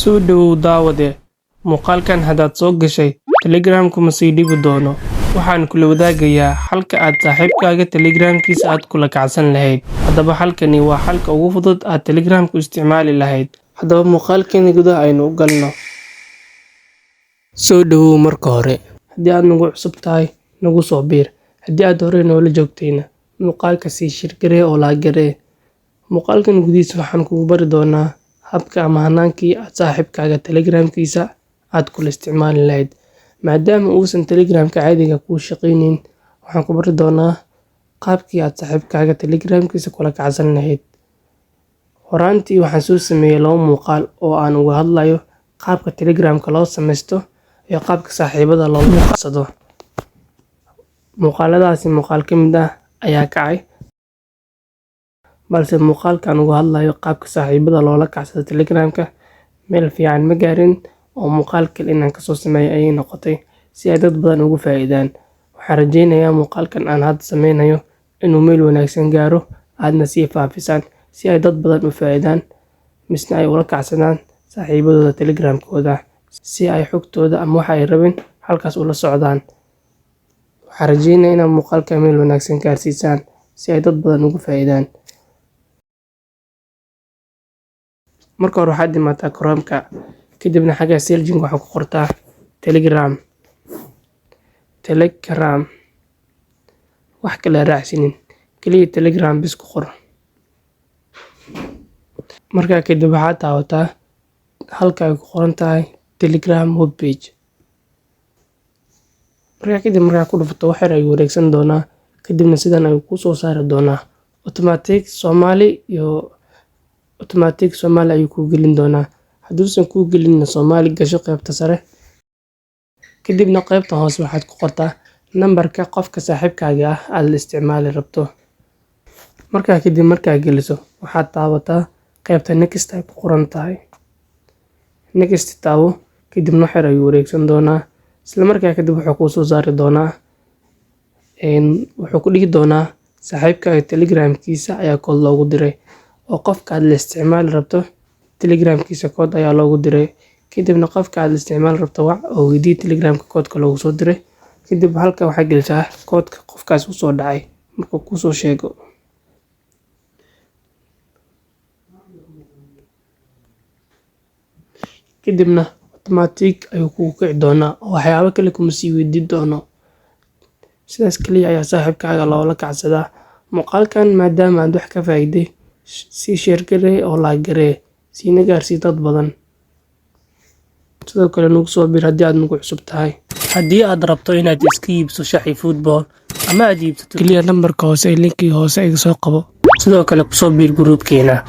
Soo dhowow daawade, muuqaalkan haddaad soo gashay, Telegram-ku ma sii dhibi doono. Waxaan kula wadaagayaa xalka aad saaxiibkaaga Telegramkiisa aad kula kacsan lahayd. Haddaba halkani waa xalka ugu fudud aad Telegramku isticmaali lahayd. Haddaba muuqaalkeena gudaha aynu u galno. Soo dhowow marka hore. Haddii aad nagu cusub tahay, nagu soo biir. Haddii aad horey noola joogtayna, muuqaalka sii share garee oo like garee. Muuqaalkan gudihiisa waxaan kugu bari doonaa habka ama hanaankii aad saaxiibkaaga Telegramkiisa aad kula isticmaali lahayd. Maadaama uusan Telegramka caadiga kuu shaqaynin, waxaan ku bari doonaa qaabkii aad saaxiibkaaga Telegramkiisa kula kacsan lahayd. Horaantii waxaan soo sameeyay laba muuqaal oo aan uga hadlayo qaabka Telegramka loo sameysto iyo qaabka saaxiibada loola kacsado. Muuqaaladaasi muuqaal ka mid ah ayaa kacay, balse muuqaalkan uga hadlayo qaabka saaxiibada loola kacsado Telegramka meel fiican ma gaarin, oo muuqaal kale inaan kasoo sameeyo ayay noqotay si ay dad badan ugu faa'iidaan. Waxaan rajeynayaa muuqaalkan aan hadda sameynayo inuu meel wanaagsan gaaro, aadna sii faafisaan si ay dad badan u faa'iidaan, misna ay ula kacsadaan saaxiibadooda Telegramkooda, si ay xogtooda ama waxa ay rabeen halkaas ula socdaan. Waxaan rajeynayaa inaad muuqaalka meel wanaagsan gaarsiisaan si ay dad badan ugu faa'iidaan. Marka hore waxaad imaataa Chrome-ka, kadibna xagga searching waxaad ku qortaa Telegram. Telegram, wax kale ha raacsanin, kaliya Telegram bis ku qor. Markaa kadib waxaad taabataa halka ay ku qoran tahay Telegram web page. Markaa kadib markaa ku dhufato, wax yar ayuu wareegsan doonaa, kadibna sidan ayuu kuu soo saari doonaa. Automatic Somali iyo automatic Somali ayuu kuu gelin doonaa. Hadduusan kuu gelinna, Soomaali gasho qaybta sare. Kadibna qaybta hoose waxaad ku qortaa nambarka qofka saaxiibkaaga ah aad la isticmaali rabto. Markaa kadib markaa geliso, waxaad taabataa qaybta next ay ku qoran tahay. Next taabo, kadibna wax yar ayuu wareegsan doonaa. Isla markaa kadib wuxuu kuu soo saari doonaa, wuxuu ku dhihi doonaa saaxiibkaaga Telegramkiisa ayaa kood loogu diray, oo qofka aad la isticmaali rabto Telegramkiisa kood ayaa loogu diray. Kadibna qofka aad la isticmaali rabto wac oo weydii Telegramka koodka loogu soo diray. Kadib halka waxaad gelisaa koodka qofkaas u soo dhacay markuu kuu soo sheego. Kadibna automatic ayuu kugu kici doonaa oo waxyaabo kale kuma sii weydiin doono. Sidaas kaliya ayaa saaxiibkaaga loola kacsadaa. Muuqaalkan maadaama aad wax ka faa'iiday, sii share garee oo like garee, siina gaarsii dad badan. Sidoo kale nagu soo biir haddii aad nagu cusub tahay. Haddii aad rabto inaad iska iibso shaxi football ama aad iibsato, kaliya nambarka hoose ee linkiga hoose iga soo qabo. Sidoo kale kusoo biir gruubkeena.